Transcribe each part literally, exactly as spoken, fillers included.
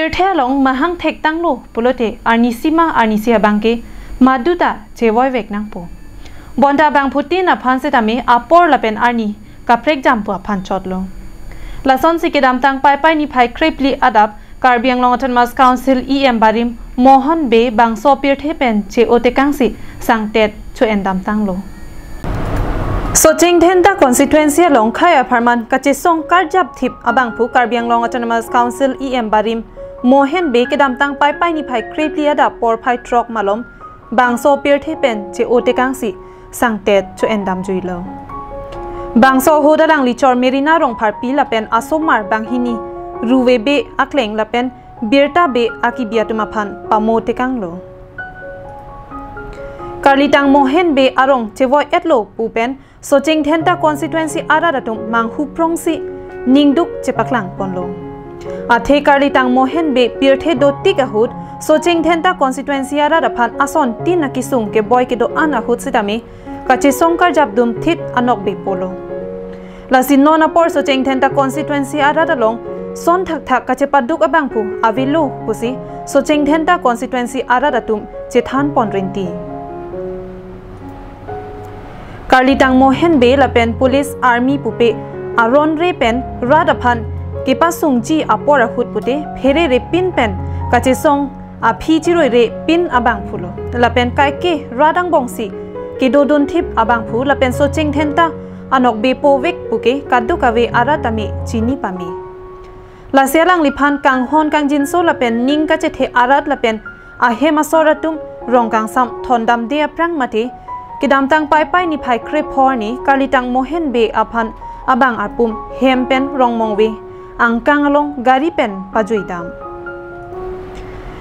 Pirthe along mahang thektanglo pulote arnisi ma arnisi abangke maduta chevoivek nangpo. Bonta bangphutin aphan setame apor lapen arni kaprekjampo aphan chotlo. Lasonsi kedamtang Paipai niphai krephli adap Karbi Anglong Autonomous Council E M barim Mohan Bey bangso pirthe pen che-o tekangsi sangtet cho-endamtanglo. Socheng Dhenta constituency along khei apharman kachesong karjap thip abangphu Karbi Anglong Autonomous Council E M barim Mohan Bey kedamtang Paipai niphai krephli adap porphai throk malom bangso pirthe pen che-o tekangsi sangtet cho-endamjuilo. Bangso ahut alangli chor Merina Rongpharpi lapen asomar banghini Ruve Bey akleng lapen Birta Bey akibi atum aphan pamo tekanglo. Karlitang Mohan Bey arong chevoi-etlo pu pen Socheng Dhenta constituency arat atum manghu prongsi ningduk chepaklang ponlo. Athe Karlitang Mohan Bey pirthe dotik ahut Socheng Dhenta constituency arat aphan asontin akesung keboi kedo-an ahut setame kachesong karjap dum thip anokbe polo. Lasi non apor Socheng Dhenta constituency arat along son thakthak kachepaduk abangphu avelo pusi Socheng Dhenta constituency arat atum chethan pon rinti. Karlitang Mohan Bey lapen police army pupe aron re pen rat aphan kepasungji apor ahut pute pherere pin pen kachesong aphi chiroi re pin abangphulo. Lapen kaike rat angbongsi kedodun thip abangphu lapen Socheng Dhenta anokbe povek puke kadokave arat tame chini pame. Lasi alangliphan kanghon kangjinso lapen ning kachethe arat lapen ahem asor atum rong kangsam thondamde aphrang mate kedamtang Paipai niphai krepho arni Karlitang Mohan Bey aphan abang arpum hem pen Rongmongve angkang along gari pen pajuidam.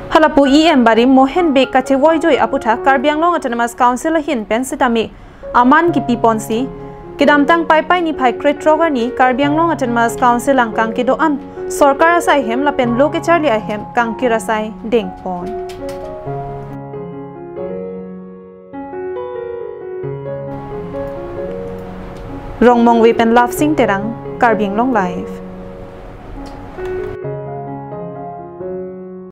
Halapu E M barim Mohan Bey kachevoijui aputhak Karbi Anglong Autonomous Council ahin pen setame aman kipi ponsi kedamtang Paipai niphai krethrok arni Karbi Anglong Autonomous Council angkang kedo-an sorkar asai ahem lapen lo kecharli ahem kangkir asai dengpon. Rongmongve pen Love Sing Terang, Karbi Anglong Live.